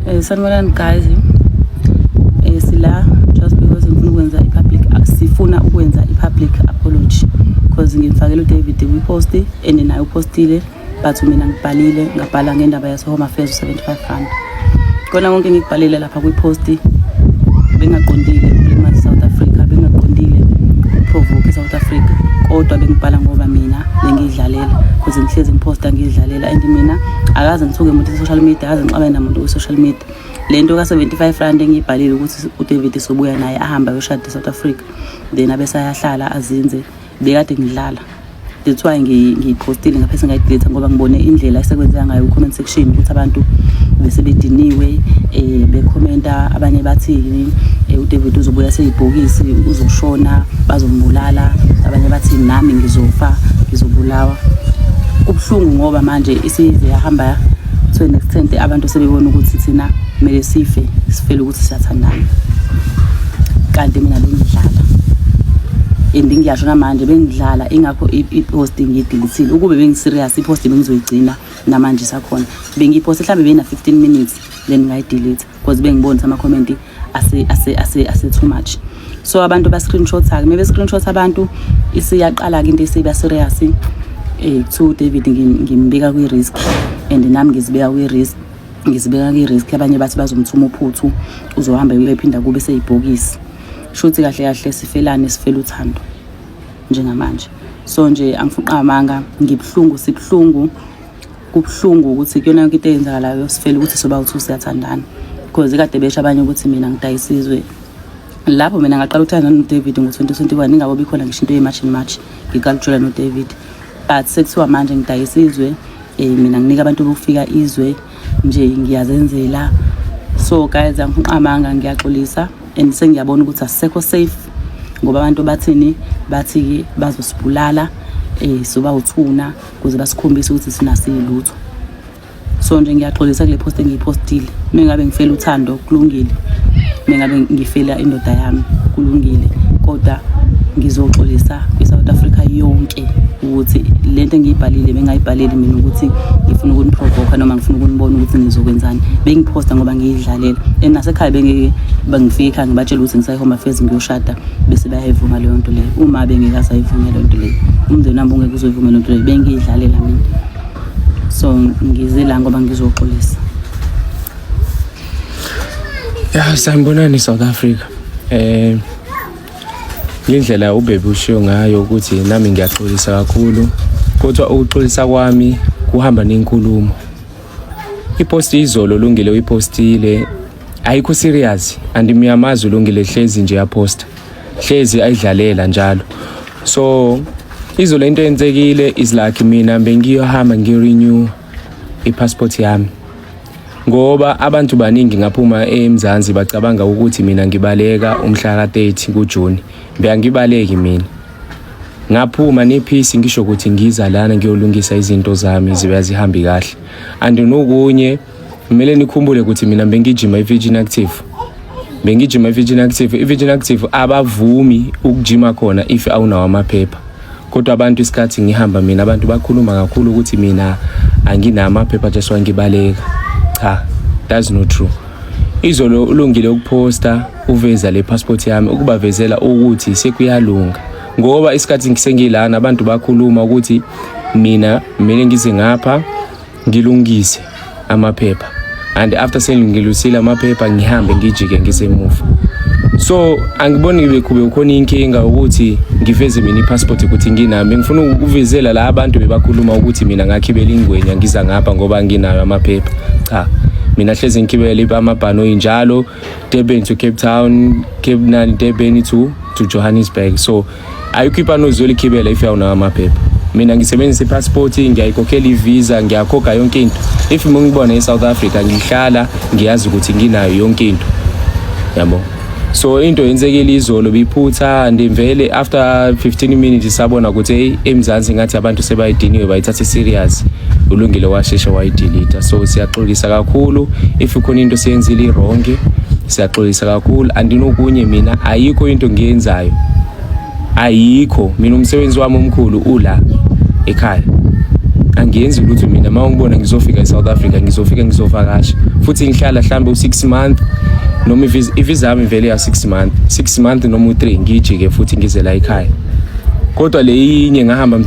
Sanibonani guys. Sila just because ngifuna ukwenza i-public, sifuna ukwenza i-public apology because ngimfakele uDavid kwi-post and naye upostile, but mina ngibhalile, ngabhala ngendaba yase Home Affairs 75 rand. Kona konke ngikubhalile lapha kwi-post bengaqondile ukulimaza South Africa, bengaqondile ukuprovoke South Africa, kodwa bengibhala ngoba mina bengiyidlalela because ngihlezi ngiposta ngiyidlalela and mina akaze ngithuke umuntu e-social media, akaze ngixabane namuntu kwi-social media. Le nto ka-R75 engiyibhalile ukuthi uDavid sobuya naye ahambe ayoshada e-South Africa, then abese ayahlala azinze, bekade ngidlala. That's why ngiyipostile, ngaphese ngayidelete ngoba ngibone indlela esekwenzeka ngayo ku-comment section ukuthi abantu bese bediniwe, bekhomenta. Abanye bathi uDavid uzobuya seyibhokisi, uzoshona, bazombulala. Abanye bathi nami ngizofa, ngizobulawa. Kubuhlungu ngoba manje isize yahamba to an extent abantu sebebona ukuthi thina kumele sife, sifele ukuthi siyathandana, kanti mina bengidlala and ngiyasho namanje bengidlala. Ingakho i-post ngiyidelethile. Ukube bengi-serious, i-post bengizoyigcina namanje isakhona. Bengiyiposte mhlawumbe beyina 15 minutes, then ngayidelete because bengibona ukuthi ama-comment ase too much. So abantu ba-screenshot-ke, maybe screenshot abantu, isiyaqala-ke into esiba serious. Kuthiwa uDavid ngimbeka kwi-risk and nami ngizibeka kwi-risk, ngizibeka kwi-risk. Abanye bathi bazomthuma uphuthu, uzohamba uyophinda kube seyibhokisi. Shuthi kahle kahle sifelane, sifela uthando njengamanje. So nje angifuqa amanga, ngibuhlungu, sibuhlungu, kubuhlungu ukuthi kuyona yonke into eyenzakalayo sifele ukuthi soba uthi siyathandana, because kade besho abanye ukuthi mina ngidayisizwe lapho. Mina ngaqala ukuthandana noDavid ngo-2021, ingabo bikhona ngisho into ye-March and March ngiqala ukujola noDavid, but sekuthiwa manje ngidayisizwe, mina nginika abantu bokufika izwe nje, ngiyazenzela. So guys, angiqamanga, ngiyaxolisa and sengiyabona ukuthi asisekho safe ngoba abantu bathini, bathi bazosibulala, soba uthuna ukuze basikhombise ukuthi sina siyilutho. So nje ngiyaxolisa kule post engiyipostile. Mengabe ngifela uthando, kulungile. Mengabe ngifela indoda yami, kulungile, kodwa ngizoxolisa kwi-South Africa yonke ukuthi lento engiyibhalile bengayibhaleli mina ukuthi ngifuna ukuniprovoka noma ngifuna ukunibona ukuthi nizokwenzani. Bengiphosta ngoba ngiyidlalela and nasekhaya bengeke bangifike ekhaya ngibatshela ukuthi ngisayi Home Affairs ngiyoshada bese bayayivuma leyo nto leyo. Uma bengeke asayivuma leyo nto leyo, umndeni wami ungeke uzoyivuma leyo nto leyo. Bengiyidlalela mina. So ngize la ngoba ngizoxolisa. Ya, sanibonani South Africa. Ngendlela ubebe ushiyo ngayo ukuthi nami ngiyaxolisa kakhulu, kodwa ukuxolisa kwami kuhamba nenkulumo. Ipost izolo Lungile uyipostile ayikho serious and miyamazi uLungile, hlezi nje yaposta, hlezi ayidlalela njalo. So izolo into eyenzekile is like mina bengiyohamba ngirenew ipassport yami ngoba abantu baningi ngaphuma eMzansi bacabanga ukuthi mina ngibaleka umhla ka-30 kuJuni. Bengibaleki mina, ngaphuma nepeace, ngisho ukuthi ngiza lana ngiyolungisa izinto zami zibe zihambi kahle. And nokunye kumele nikhumbule ukuthi mina bengijima i-Virgin Active, bengijima i-Virgin Active. I-Virgin Active abavumi ukujima khona if awunawo amaphepha, kodwa abantu isikhathi ngihamba mina abantu bakhuluma kakhulu ukuthi mina anginawo amaphepha, just wangibaleka. Cha, that's not true. Izolo ulungile ukuphosta uveza le passport yami ukubavezela ukuthi sekuyalunga, ngoba isikhathi ngisengilana abantu bakhuluma ukuthi mina kumele ngize ngapha ngilungise amaphepha and after sengilusile amaphepha ngihambe ngijike ngisemuva. So angiboni kube khona inkinga ukuthi ngiveze mina ipassport ukuthi nginami. Ngifuna ukuvezela la abantu bebakhuluma ukuthi mina ngakhibela ingwenya ngiza ngapha ngoba nginayo amaphepha. Cha, mina hlezi ngikhibela amabhanoyi njalo, Durban to Cape Town, Cape Town, Durban to Johannesburg. So ayikho ibhanoyi zolikhibela if awunawo amaphepha. Mina ngisebenzisa ipassport, ngiyayikhokhela ivisa, ngiyakhokha yonke into. If ngibona e-South Africa ngihlala ngiyazi ukuthi nginayo yonke into, yabo. So into yenzekile izolo biphutha and vele after 15 minutes sabona ukuthi hey, eMzansi ngathi abantu sebayidiniwe, bayithathe serious. Ulungile washesha wayidelete. So siyaxolisa kakhulu if khona into siyenzile i-wrong, siyaxolisa kakhulu. Andinokunye, mina ayikho into ngiyenzayo, ayikho. Mina umsebenzi wami omkhulu ula ekhaya. Angiyenzi lutho mina. Uma ungibona ngizofika e-South Africa, ngizofika ngizovakasha futhi ngihlala mhlawumbe u-6 month noma ivisa yami vele ya 6 month, 6 month noma u-3, ngijike futhi ngize la ekhaya. Kodwa le yinye ngahamba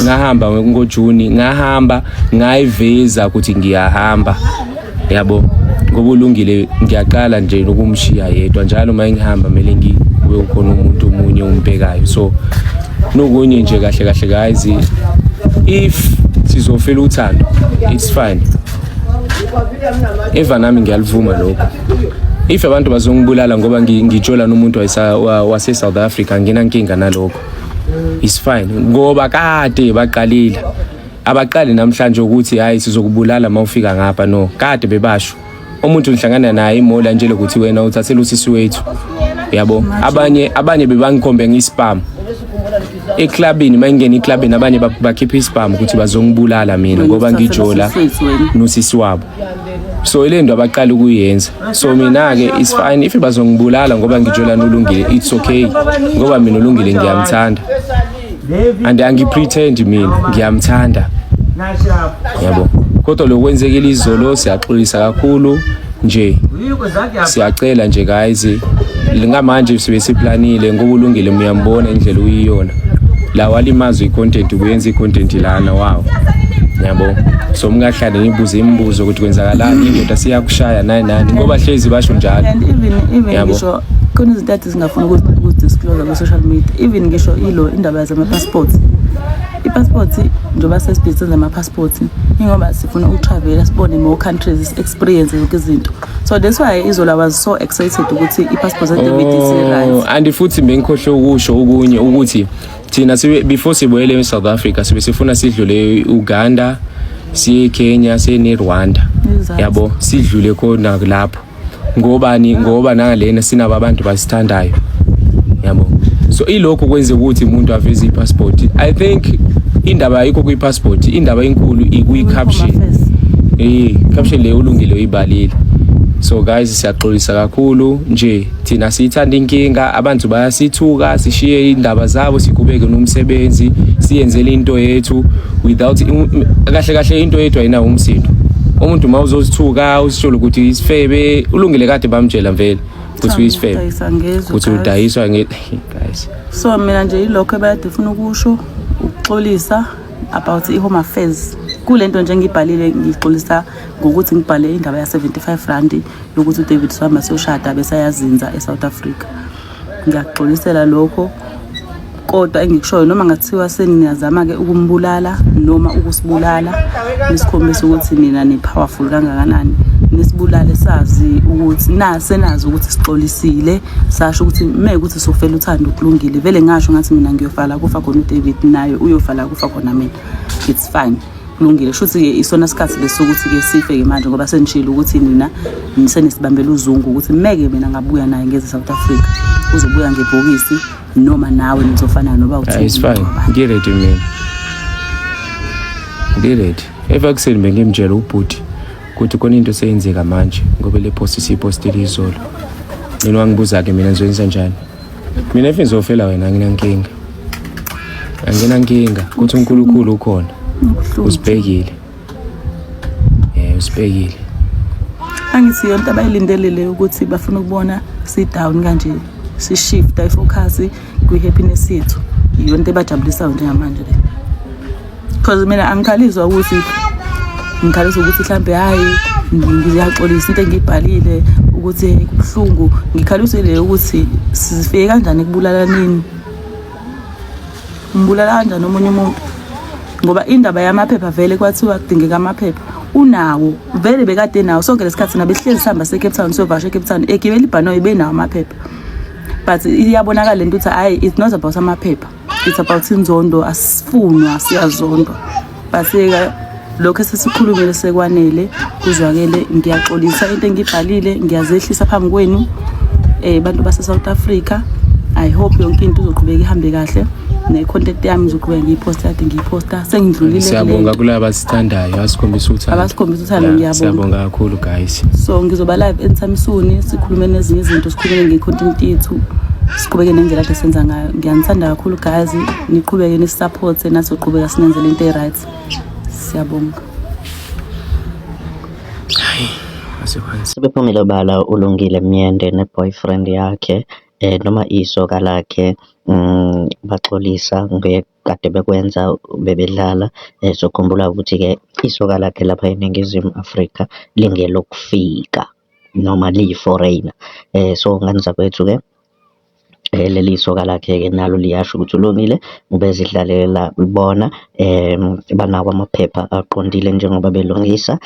ngahamba ngoJuni, ngahamba ngayiveza ukuthi ngiyahamba, yabo, ngoba ulungile ngiyaqala nje nokumshiya yedwa njalo. Uma ngihamba kumele ngikube ukhona umuntu omunye umbhekayo. So nokunye nje, kahle kahle guys, if sizofela uthando, it's fine. Eva nami ngiyalivuma lokho. If abantu bazongibulala ngoba ngijola nomuntu wase South Africa, nginankinga nalokho, it's fine, ngoba kade baqalile, abaqali namhlanje ukuthi hayi, sizokubulala mawufika ngapha. No, kade bebasho. Umuntu ngihlangana naye imola nje lokuthi wena uthathela usisi wethu, yabo. Abanye bebangikhombe ngisibhamu eklabini. Mayingena eklabini, abanye bakhipha isibhamu ukuthi bazongibulala mina ngoba ngijola nosisi wabo. So ile nto abaqala ukuyenza. So mina-ke it's fine if bazongibulala ngoba ngijola nolungile, it's okay, ngoba mina ulungile ngiyamthanda and angipretend, mina ngiyamthanda, yabo. Kodwa lokwenzekile izolo, siyaxolisa kakhulu nje, siyacela nje guys. Ngamanje sibe siplanile ngoba ulungile uyambona indlela uyiyona la, walimazwa i-content, uyenza i-content lana, wow, yabo. So mungahlale nibuze imibuzo ukuthi kwenzakalani, indoda siyakushaya nani nani, ngoba hlezi basho njalo. And even Yabo. ngisho khona izinto ade singafuni ukuzidisclose ku-social media, even ngisho ilo indaba zama-passports. I-passport, njengoba sesibhizi senza ama-passports, ingoba sifuna ukutravela, sibone more countries, experience zonke izinto. So that's why izolo I was so excited ukuthi i-passport zaDavid Oh, isi-right. And futhi bengikhohle ukusho okunye ukuthi thina sibe before sibuyele e-South Africa, sibe sifuna sidlule e-Uganda, siye Kenya, siye ne-Rwanda. Exactly. Yabo, sidlule khona lapho. Ngobani? Ngoba nangalena sinabo abantu basithandayo, yabo. So ilokho kwenze ukuthi umuntu aveze i-passport. I think indaba ayikho kwi-passport, indaba enkulu ikwi-caption. Caption le ulungile uyibalile. So guys, siyaxolisa kakhulu nje. Thina siyithanda inkinga, abantu bayasithuka, sishiye indaba zabo, siqhubeke nomsebenzi, siyenzele into yethu without, kahle kahle into yethu ayinawo umsindo. Umuntu uma uzozithuka, usitshela ukuthi isifebe, ulungile kade bamtshela vele ukuthi uyisifebe. Udayisa ngezwe, ukuthi guys. Udayiswa nge, guys. So mina nje yilokho ebekade funa ukusho, ukuxolisa about i-Home Affairs kule nto nje engibhalile. Ngixolisa ngokuthi ngibhale indaba ya-75 rand yokuthi uDavid sihamba siyoshada bese ayazinza e-South Africa. Ngiyakuxolisela lokho. Kodwa engikushoyo, noma ngathiwa seniyazama-ke ukumbulala noma ukusibulala, nisikhombise ukuthi nina ni-powerful kangakanani, nisibulale sazi ukuthi na senazi ukuthi sixolisile, sasho ukuthi mme ukuthi sofela uthando, kulungile vele. Ngasho ngathi mina ngiyofala kufa khona uDavid, naye uyofala kufa khona mina, it's fine, kulungile. Shuthi-ke isona sikhathi lesokuthi-ke sife-ke manje, ngoba senishilo ukuthi nina senisibambela uzungu ukuthi meke mina ngabuya naye ngeze South Africa, uzobuya ngebhokisi noma nawe nizofana noba. Hayi, it's fine, ngiready mina, ngiready. Evakuseni bengimtshela ubhuti ukuthi khona into seyenzeka manje ngoba le post siyipostile izolo. Mina wangibuza-ke mina ngizoyenza njani. Mina if ngizofela wena, anginankinga, anginankinga, ukuthi uNkulunkulu ukhona, usibhekile, usibhekile. Angithi yonto abayilindele le ukuthi bafuna ukubona si-down kanje, sishifta ifocus kwi-happiness yethu. Iyonto ebajabulisayo njengamanje le, because mina angikhaliswa ukuthi, ngikhaliswa ukuthi mhlambe hhayi, ngiyaxolisa into engiyibhalile ukuthi kubuhlungu. Ngikhaliswe le ukuthi sifike kanjani ekubulalanini, ngibulala kanjani omunye umuntu, ngoba indaba yamaphepha vele kwathiwa kudingeka amaphepha, unawo vele, bekade nawo sonke lesikhathi. Nabehlezi sihamba se-Cape Town, siyovakasha e-Cape Town, egibela ibhanoyi, benawo amaphepha. But iyabonakala lento ukuthi hhayi, it's not about amaphepha, it's about inzondo. Asifunwa, siyazondwa. But-ke lokho esesikhulumile sekwanele, kuzwakele. Ngiyaxolisa into engiyibhalile, ngiyazehlisa phambi kwenu bantu base-South Africa. I hope yonke into izoqhubeka ihambe kahle, ne-content yami ngizoqhubeka ngiyiphosta kade ngiyiphosta, sengidlulile. Siyabonga kulaba abasithandayo, asikhombisa uthando. Abasikhombisa uthando, Yeah, ngiyabonga. Siyabonga kakhulu guys. So ngizoba live anytime soon, sikhulume nezinye izinto, sikhulume nge-content yethu, siqhubeke nendlela kade senza ngayo. Ngiyanithanda kakhulu guys, niqhubeke nisupporte, nathi soqhubeka sinenzele into e-right. Siyabonga. Hayi, asikwazi. Sebephumile obala uLungile Myende ne-boyfriend yakhe noma isoka lakhe baxolisa ngekade bekwenza bebedlala. Sokhumbula ukuthi-ke isoka lakhe lapha eNingizimu Afrika lingelokufika noma liyi-foreigner. So ngane zakwethu-ke leli soka lakhe-ke nalo liyasho ukuthi uLungile ubezidlalela bona banawo amaphepha aqondile njengoba belungisa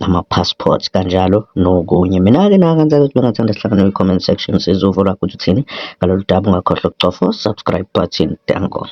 ama-passport kanjalo nokunye. Mina-ke nakanzeka ukuthi bengathanda sihlangane kwi-comment section sizwe uvo lwakho ukuthi uthini ngalolu daba. Ungakhohlwa ukucofa u-subscribe button. Danko.